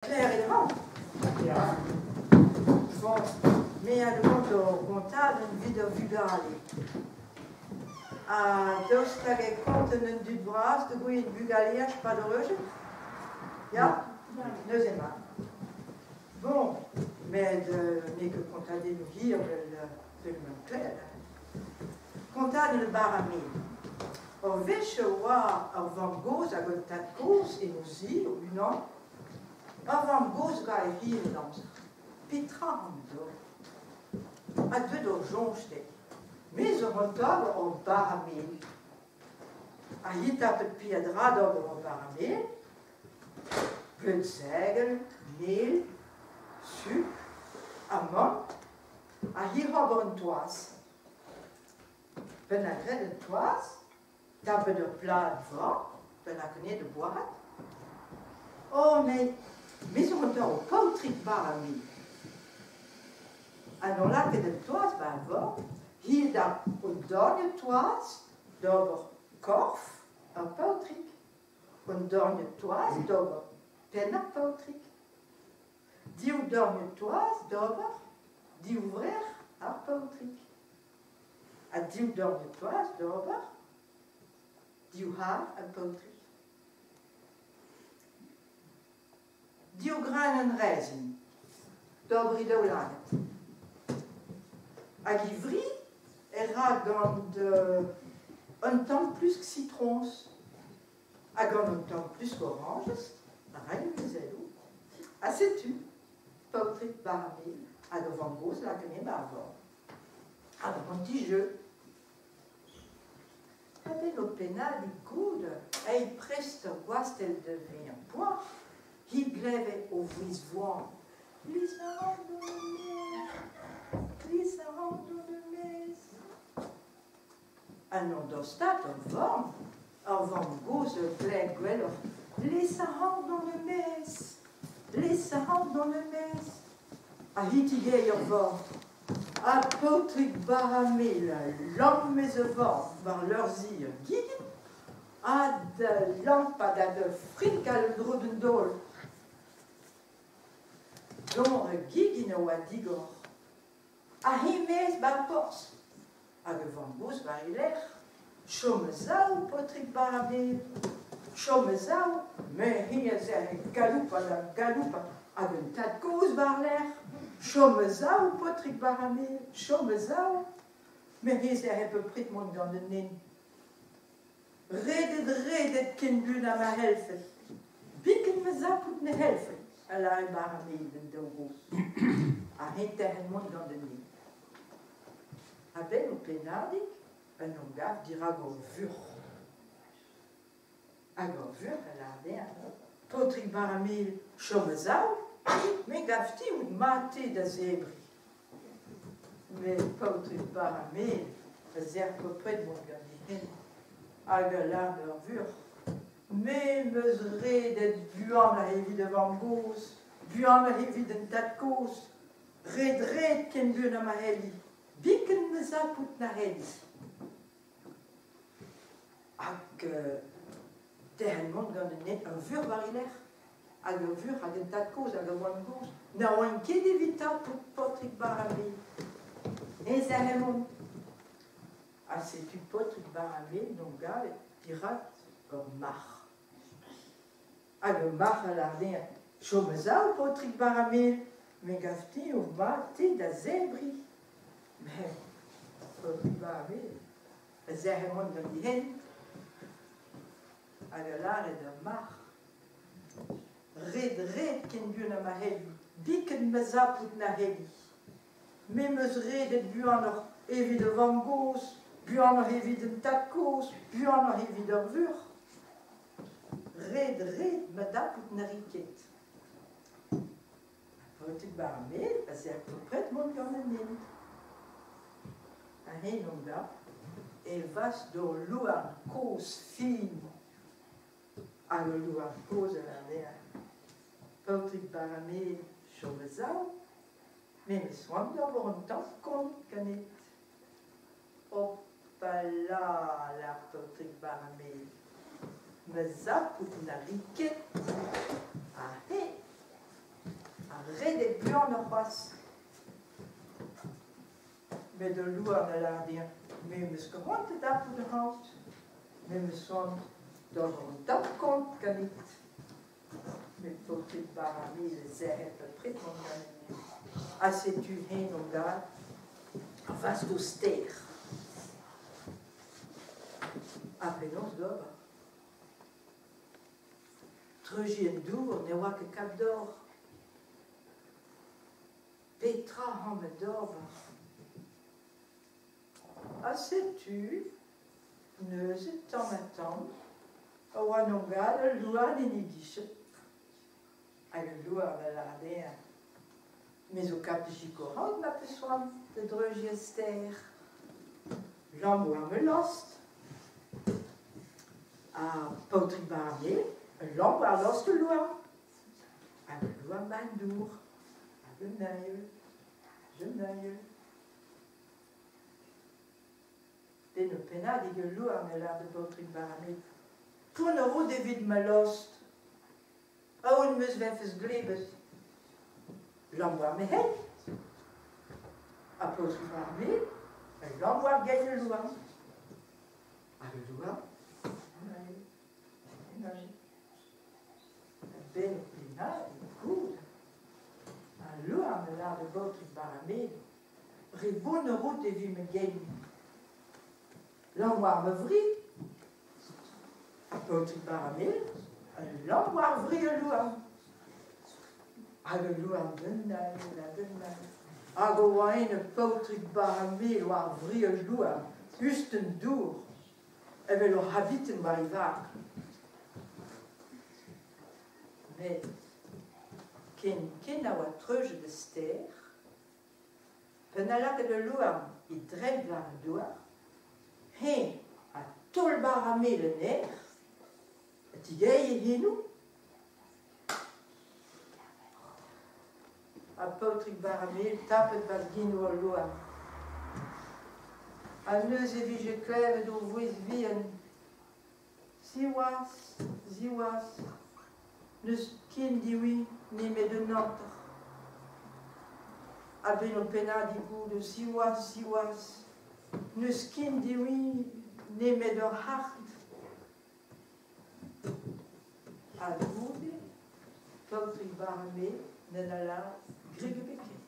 Klevet 'ran. Ya. Bon, me a gont ur gontadenn evit ar vugale. Ha daoust hag e konten an dud vras da gouezh bugaleaj 'pad o eured? Ya? Neuze mat. Bon, met n'eo ket kontadennoù hir 'vel ma klevet. Kontadenn ar bara-mel. Ur wech e oa ur vamm-gozh hag un tad-kozh en o zi o-unan. Ur vamm-gozh 'oa e hir an amzer. Petra an dor? Ha deuet ur soñj dezhi. Me zo c'hoant ur bara-mel. Ha hi tapet peadra d'ober ur bara-mel. Bleud segel, mel, sukr, amann, ha hi ober un toaz. Penn a graet un toaz, tapet ur plad vat, da lakaat da boazhat. Oh, met me zo c'hoant ur paotrig bara-mel. Ha n'on lakaet un toaz 'ba ar vord, hi da un dorniad toaz d'ober korf ar paotrig. Un dorniad toaz d'ober penn ar paotrig. Div dorniad toaz d'ober divrec'h ar paotrig. Ha div dorniad toaz d'ober divhar ar paotrig. Div graenenn rezin d'ober he daoulagad. Hag he fri e ra gant un tamm plusk sitroñs ha gant un tamm plusk orañjez a ray muzelloù. Ha setu paotrig bara-mel hag ur vamm-gozh lakaet 'ba ar vord. Hag an ti-jeu. A-benn ho pennadig goude, aet prest ur gwastell da vezañ poazh, he gleve o vouezh-voan. Glizh a ran dont er-maez, glizh a ran dont er-maez. Ha n'on dostaat ur vamm, ur vamm-gozh a glev gwelloc'h. Glizh a ran dont er-maez, glizh a ran dont er-maez. Ha hi tigeriñ ur vor. Ha paotrig bara-mel a lamm eus e vorn war leur-zi ar gegin ha da lampat ha da frinkal en-dro d'an daol. Dor ar gegin a oa digor. Ha hi 'maez 'ba 'r porzh. Hag e vamm-gozh war e lerc'h. Chom a-sav, paotrig bara-mel. Chom a-sav, me hi a zerc'he galoupat ha galoupat hag un tad-kozh war-lerc'h. Chom a-sav, paotrig bara-mel, chom a-sav. Me hi zerc'he bepred mont gant an hent. Redet, redet ken buan ha ma c'hellfet. Biken ma zapout ne c'hellfet, a lâre bara-mel d'an daou gozh. Ha eñ derc'hel mont gant an hent. A-benn ho pennadig en em gav dirak ur vuoc'h. Hag ur vuoc'h a lâr dezhañ: Paotrig bara-mel, chom a-sav, me 'gav din out mat-te da zebriñ. Met paotrig bara-mel a zerr bepred mont gant e hent hag a lâr d'ur vuoc'h: Me 'm eus redet buanoc'h evit a vamm-gozh, buanoc'h evit an tad-kozh. Red-red ken buan ha ma c'helli, biken ne zapout na c'helli. Hag derc'hel mont gant un ur vuoc'h war e lerc'h, hag ur vuoc'h hag un tad-kozh hag ur oan-gozh. Na oan ket evit tapout paotrig bara-mel. Eñ zerc'hel mont. Ha setu paotrig bara-mel 'n gavet dirak ur marc'h. Hag ur marc'h a lâr dezhañ: Chom a-sav, paotrig bara-mel, me 'gav din eo mat-te da zebriñ. Met paotrig bara-mel a zerc'he mont gant e hent hag a lâre d'ar marc'h: Red-red ken buan ha ma c'helli, biken ma zapout na c'helli. Me 'm eus redet buanoc'h evit ur vamm-gozh, buanoc'h evit un tad-kozh, buanoc'h evit ur vuoc'h. Red-red ma dapout na ri ket. Paotrig bara-mel a zerr bepred mont gant an hent. Ha hen on da e vas d'ur louarn kozh fin. Hag ul louarn kozh a lâr dezhañ: Paotrig bara-mel, chom a-sav, me 'm eus c'hoant d'ober un tamm kont ganit. Hopala, lâr paotrig bara-mel, ma zapout na ri ket. Ha he. Buanoc'h c'hoazh. Met al louarn a lâr dezhañ, Me 'm eus ket c'hoant da dapout ac'hanout. Me 'm eus c'hoant d'ober un taol-kont ganit. Met paotred Bara-Mil a zerc'hel bepred mont ganin. Ha setu eñ o dad a vasko stêr. Ha penaos d'ober? Treuziñ an dour ne oa ket kap d'ober. Petra amañ d'ober? Ha setu neuze tamm-ha-tamm a oa en em gavet al louarn en e gichen. Hag al louarn a lâr dezhañ Me zo kap da sikour out ma 'peus c'hoant da dreuziñ ar stêr. Lamm war ma lost. Ha paotrig Barnier a lamm war lost al louarn. Hag al louarn 'ba an dour. Hag un ael, un ael. Den ur pennadig ul louarn a lâr da baotrig Barnier Pounner out evit ma lost. Aon 'm eus 'vefes glebet. Lamm war ma hent. Ha paotrig Barnier a lamm war gein al louarn. Hag al louarn, an ael, an ael. A-benn ur pennadig goude, al louarn a lâr da baotrig Barramed Re bonner out evit ma gein. Lamm war ma fri. Ha paotrig Barramed a lamm war fri al louarn. Hag al louarn d'un all ha d'un all. Hag o oa en ur paotrig Barramed war fri al louarn, 'us d'an dour, evel ur c'habiten war e vag. Met ken ken a oa treuzet ar stêr, pa 'na lakaet al louarn e dreid war an douar, eñ ha taol bara-mel en aer, ha tigeriñ e c'henoù. Ha paotrig bara-mel tapet 'barzh genoù al louarn. Ha neuze e vije klevet ur vouezh vihan Siwazh, siwazh, n'eus ken divi nemet un hanter. A-benn ur pennadig goude, siwazh, siwazh, n'eus ken divi nemet ur c'hard. Ha goude, paotrig Barame n'en a lâret grik ebet ken.